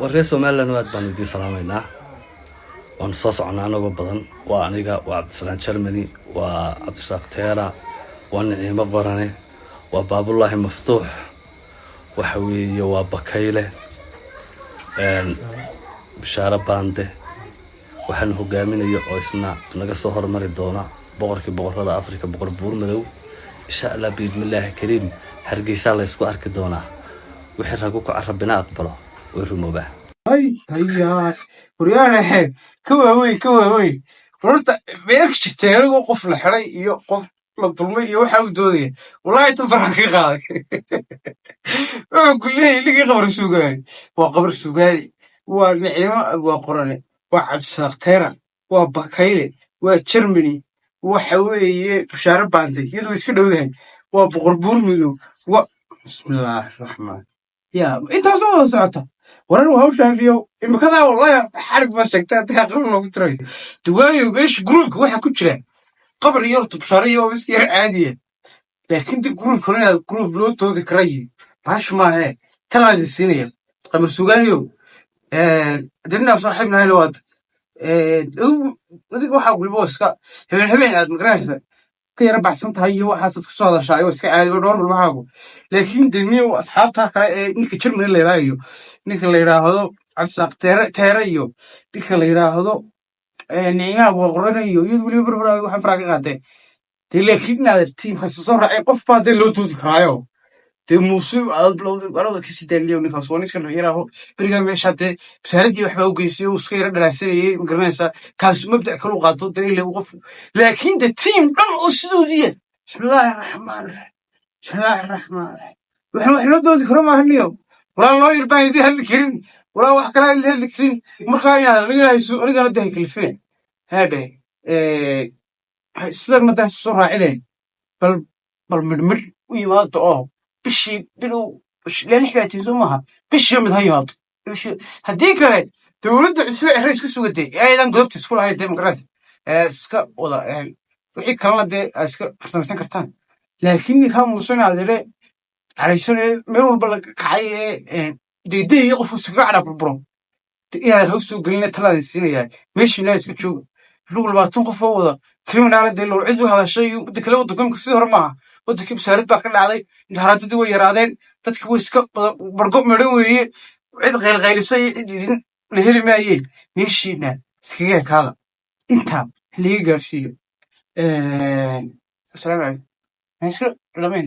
War reer Somaliland, aad baanu idiin salaamaynaa. Waanu soo soconaa anagoo badan. Waa aniga, waa Cabdisalaan Germany, waa Cabdirasaaq Teera, waa Niciimo Qorane, waa Baabullaahi Maftuux, waxa weeye waa Bakayle, Bishaaro Baande. Waxaanu hogaaminaya oo isna naga soo hormari doona boqorkii boqorada Africa, Boqor Buur Madow. Insha Allah, biidnillaahi kariim, Hargeysaa la ysku arki doonaa. Wixii ragu ku carabina aqbalo way rumoobaa. Hay hayaa, waryaanahe, ka waaweyn, ka waaweyn. Horta meelka jirtay anigoo qof la xiday iyo qof la dulmay iyo waxaa u doodaya, wallahi tan farxan ka qaaday. Wuxuu ku leeyahay ninkii Qabar Sugaani, waa Qabar Sugaani, waa Niciimo, waa Qorane, waa Cabdisaaq Teera, waa Bakayle, waa Germany, waxa weeye Bushaare Baantay, iyadoo iska dhowdahay, waa Boqor Buur Madow, waa bismillaahi raxmaan ya intaasoo wada socota. Warar hawshaan iyo imikadaa wallahi xarig baa sheegtay haddii aqrin loogu tirayo duwaayo. Meesha groupka waxaa ku jira Qabar iyo horta Bushaare iyo iska yar caadiya, laakiin dib groupka inaad group loo doodi karayo baash maahe. Talaan idin siinaya, Qamar Sugaaniyo, dirnaa saaxiibnahay waad adiga, waxaa weliba iska habeen habeen aad magaranaysa ka yara baxsan tahay iyo waxaasaad kasoo hadashaa oo iska caadi oo dhowr walbahaagu. Laakiin de nin asxaabta kale ee ninka Germany la yidhaaho iyo ninka la yidhaahdo Cabdisaaq Teere Teere iyo ninka la yidhaahdo Nicimaha Boqorana iyo iyadu weliba bar hore waxaan faraa ka qaatee de. Laakiin inaad tiimkaas soo raaceen qof baa dee loo doodi karaayo. Dee Muuse aad bilowday arada kasii daaliyo, ninkaas waa ninska dhalinyaraho berigaa meesha dee wasaaradii waxbaa u geysay oo iska yara dhalaansanayay, ma garanaysaa? Kaasu mabdac kalu qaato dee ile qof, laakiin de tiim dhan oo sidoodiya, bismillaahi raxmaan raxiim, bismillaahi raxmaan raxiim, waxaan wax loo doodi karo maaha niyo. Walaa loo yar baan idin hadli karin, walaa wax kalaa idin hadli karin. Markaa inaad anigana hayso, anigana dee kalifine haadhe sidan hadda soo raacine, bal midhmidh u yimaado oo bishii bilow ilaa lix baa tiin soo maaha, bishii mid ha yimaado bishii. Haddii kale dowladda cusub ee isku sugatay ee aydan godobta isku lahayd dee magaraysa ee iska wada wixii kalena dee ay iska farsamaysan kartaan. Laakiin ninkaa Muusena adeere caraysan ee meel walba la kacay ee deydey qofku iskaga cadha burburo inaad haw soo gelina talaadin siinayaa. Meeshiina iska jooga rug 20 qof oo wada criminal dee loo cid u hadashay iyo wadda kale. Waddanka imika sidii hore maaha, waddankii wasaarad baa ka dhacday, mudaharaadadii way yaraadeen, dadki way iska bargo midhan weeye. Cid qaylqaylisay iyo cid idin la heli maayeen. Meeshiina iskaga ekaada intaa laga gaarsiiyo. Asalaamu calaykum. Iska dhamayn.